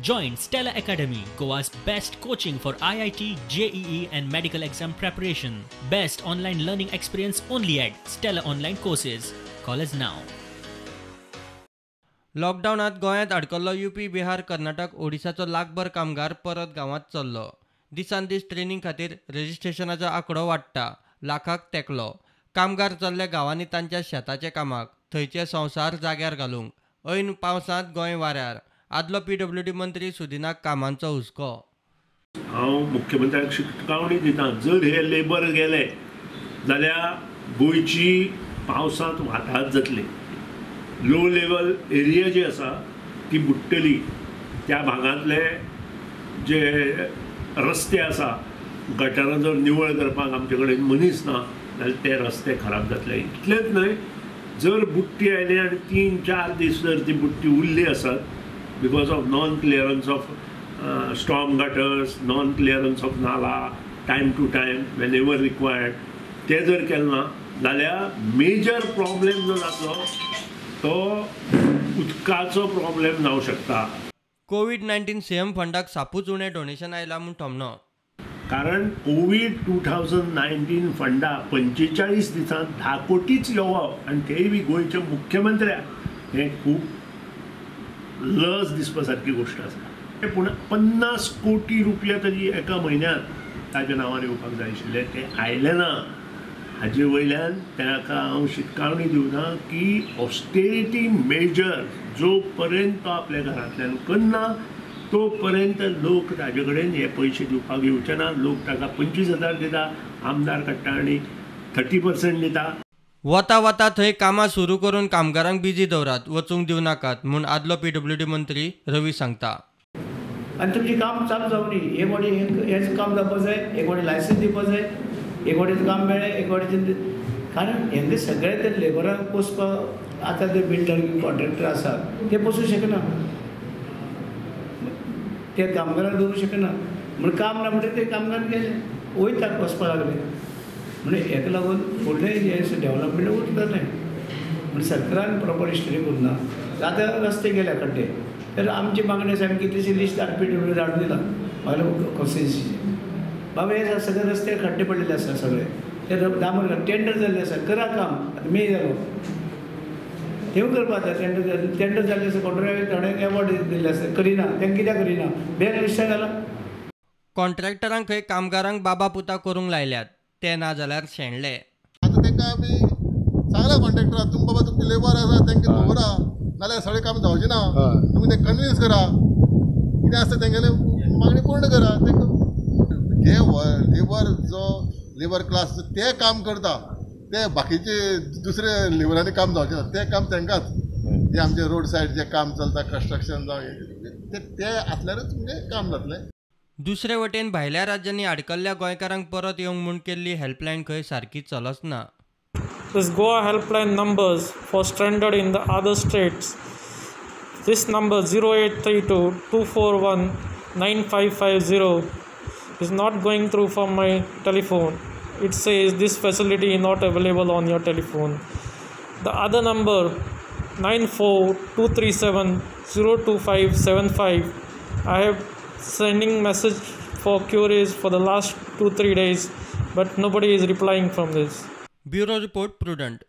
Join Stella Academy, Goa's best coaching for IIT, JEE and medical exam preparation. Best online learning experience only at Stella Online Courses. Call us now. लॉकडावनात गोंयांत अडकल्लो UP, Bihar, Karnataka, ओडिशाचो लाखभर कामगार परत गांवांत चल्लो. दिसान दीस training खातीर रजिस्ट्रेशनाचो आंकडो वाडटा, लाखाक तेंकलो. कामगार चल्ले गांवांनी तांच्या शेताचे कामाक, थंयचे संवसार जाग्यार घालूंक. ऐन पावसांत गोंय वाऱ्यार. आदलो पीडब्ल्यूडी मंत्री सुदिनाक कामांचो हुस्को. हांव मुख्यमंत्र्याक शिटकावणी दिता, जर हे लेबर गेले जाल्यार गोंयची पावसांत वाताहत जातली. लो लेवल एरिया जी आसा ती बुडटली. त्या भागांतले जे रस्ते आसा, गटारां जर निवळ करपाक आमचे कडेन मनीस ना जाल्यार ते रस्ते खराब जातले. इतलेंच न्हय, जर बुडटी आयली आनी 3-4 दीस जर ती बुडटी उरली आसत because of non-clearance of storm gutters, non-clearance of nala, time to time, whenever required, ते जर केलें ना जाल्यार मेजर प्रॉब्लेम जो जातलो तो उदकाचो प्रॉब्लेम जावं शकता. कोवीड-19 सीएम फंडाक सापूच उणें डोनेशन आयलां म्हूण थोमणो. कारण कोवीड 2019 फंडा 45 दिसांत 10 कोटीच येवप आनी तेय बी गोंयच्या मुख्यमंत्र्याक, हें खूब लज दिसपा सारकी गोश्ट आसा. पूण 50 कोटी रुपया तरी एका म्हयन्यांत ताच्या नांवार येवपाक जाय आशिल्ले, ते आयले ना. हाजे वयल्यान ताका हांव शिटकावणी दिवना की ऑस्टेरिटी मेजर जो पर्यंत तो आपल्या घरांतल्यान करना तो पर्यंत लोक ताजे कडेन हे पयशे दिवपाक येवचे ना. लोक ताका 25,000 दिता, आमदार काडटा आनी 30% दिता. वता वता थंय कामां सुरू करून कामगारांक बिजी दवरात, वचूंक दिवं नाकात म्हूण आदलो पीडब्ल्यूडी मंत्री रवी सांगता. आनी तुमचें काम चालू जावं न्ही, एक वाटी हेंच काम जावपाक जाय, एक वाटी लायसन्स दिवपाक जाय, एक वाटी काम मेळ्ळें, एक वाटी, कारण हेंगे सगळे ते लेबरांक पोसपाक आतां ते बिल्डर कॉन्ट्रॅक्टर आसात ते पोसूंक शकना, ते कामगारांक दवरूंक शकना. म्हण काम ना म्हणटकीर ते कामगार गेले, वयतात, वचपाक लागले. म्हणजे हेका लागून फुडलें हें डेवलपमेंट उरतलें. म्हण सरकारान प्रॉपर स्टडी करूंक ना. आतां रस्ते गेले खड्डे, तर आमची मागणी आसा, आमी कितलीशी लिस्ट पीडब्ल्यूडी धाडून दिलां म्हाका कॉन्स्टिट्युन्सीचें, बाबा हे सगळे रस्ते खड्डे पडलेले आसा, सगळे ते डांबर टेंडर जाल्ले आसा, करा काम. आतां मे जालो, तेवूय करपा. आतां टेंडर जाल्ले आसा, कॉन्ट्रॅक्टर थोड्यांक एवॉर्ड दिल्ले आसा, करिना, तांकां कित्याक करिना, बॅक लिस्टान घाला. कॉन्ट्रॅक्टरांक खंय कामगारांक बाबा पुता करूंक लायल्यात, ते ना जाल्यार शेणले. आतां तांकां आमी सांगला कॉन्ट्रॅक्टराक, तुमी बाबा तुमचे लेबर आसा तांकां दवरा, नाल्यार सगळें काम जावचें ना, तुमी ते कन्विन्स करा, कितें आसता तेंगेलें मागणी पूर्ण करा. तांकां जे लेबर जो लेबर क्लास ते काम करता, ते बाकीचे दुसरे लेबरांनी काम जावचें ना, तें काम तांकांच. जे आमचे रोड सायड जे काम चलता, कन्स्ट्रक्शन जावं, ते आसल्यारूच म्हणजे काम जातलें. दुसरे वटेन भायल्या राज्यांनी अडकल्ल्या गोंयकारांक परत येवंक म्हूण केल्ली हेल्पलायन खंय सारकी चलच ना. This Goa helpline numbers for stranded in the other states. This number 0832 241 9550 is not going through from my telephone. It says this facility is not available on your telephone. The other number 94237 02575, I have sending message for queries for the last 2-3 days, but nobody is replying from this. Bureau Report, Prudent.